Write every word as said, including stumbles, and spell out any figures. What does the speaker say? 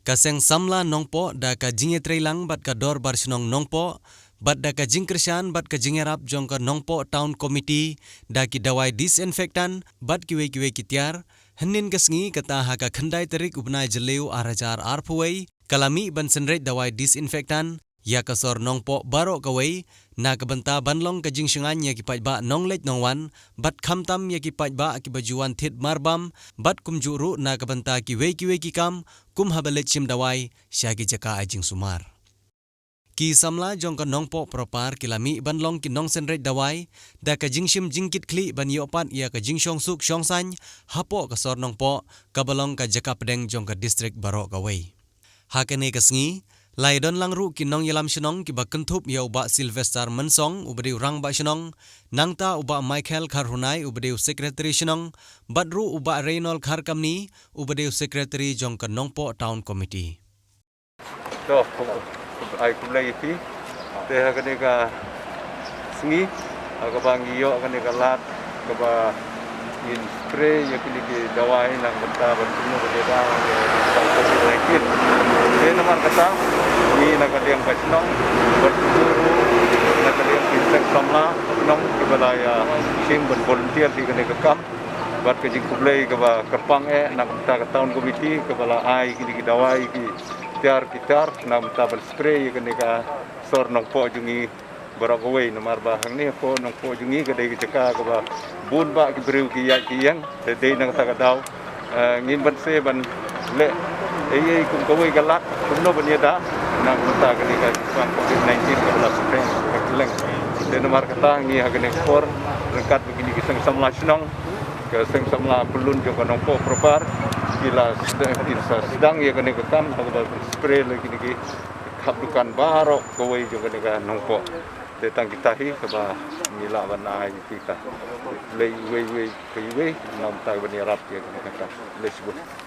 Ka Seng Samla Nongpoh da ka jingïatreilang bad ka Dorbar Shnong Nongpoh, bad da ka jingkyrshan bad ka jingïarap jong ka Nongpoh Town Committee da ki dawai disinfectant bad kiwei kiwei ki tiar, hynnin ka sngi kata ha ka khyndai tarik u bnai Jylliew ar hajar arphew wei, ka la mih ban synreit dawai disinfectant ïa ka sor Nongpoh baroh kawei, na ka bynta ban long ka jingshngaiñ ïa ki paidbah nongleit nongwan, bad khamtam ïa ki paidbah kiba ju wan thied marbam, bad kumjuh ruh na ka bynta kiwei kiwei ki kam, kum haba leit shim dawai sha ki jaka ai jingsumar. Ki samla jong ka Nongpoh Proper ki la mih ban long ki nongsynreit dawai da ka jingshim jingkitkhlieh ban ïoh pat ïa ka jingshongsuk shongsaiñ hapoh ka sor Nongpoh, kaba long ka jaka pdeng jong ka district baroh kawei. Ha kane ka sngi, la ïadon lang ruh ki nongïalam shnong kiba kynthup ïa u Bah Sylvester Mynsong uba dei u Rangbah Shnong, nangta u Bah Michael Kharhunai uba dei u Secretary Shnong, bad ruh u Bah Reynold Kharkamni uba dei u Secretary jong ka Nongpoh Town Committee. To, khublei, ai khublei ïa phi. Te ha kane ka sngi, ha kaba ngi ïoh kane ka lad kaba ngin spray ïa kine ki dawai na ka bynta ban kumno ban ïada ïa ka covid nineteen. Te namar kata ngi na ka liang ka shnong, bad na ka liang ki seng samla shnong kiba la ïa shim ban volunteer ïa kane ka kam. Bad ka jingkhublei kaba kyrpang eh na ka bynta ka town committee kaba la ai kine ki dawai ki tiar ki tiar na ka bynta ban spray ïa kane ka sor Nongpoh jong ngi baroh kawei, namar ba hangne hapoh Nongpoh jong ngi ka dei ka jaka kaba bun bah ki briew ki ïaid ki ïeng. Te dei na kata ka daw, eh, ngim banse ban leh ei ei kum kawei ka lad kumno ban ïada na ka bynta kane ka jingpang covid nineteen kaba la sdang ha kylleng. Te namar kata ngi ha kane ka por ryngkat bad kine ki seng samla shnong, ka seng samla pyllun jong ka Nongpoh Proper, ki la sdang, ki la sdang ïa kane ka kam ha kaba spray la kine ki khap dukan baroh kawei jong kane ka Nongpoh. Te tang kita hi kaba ngi lah ban ai ïa phi ka. Lei wei wei wei wei, namar ta ban ïarap ïa kane ka kam. Lei shibun.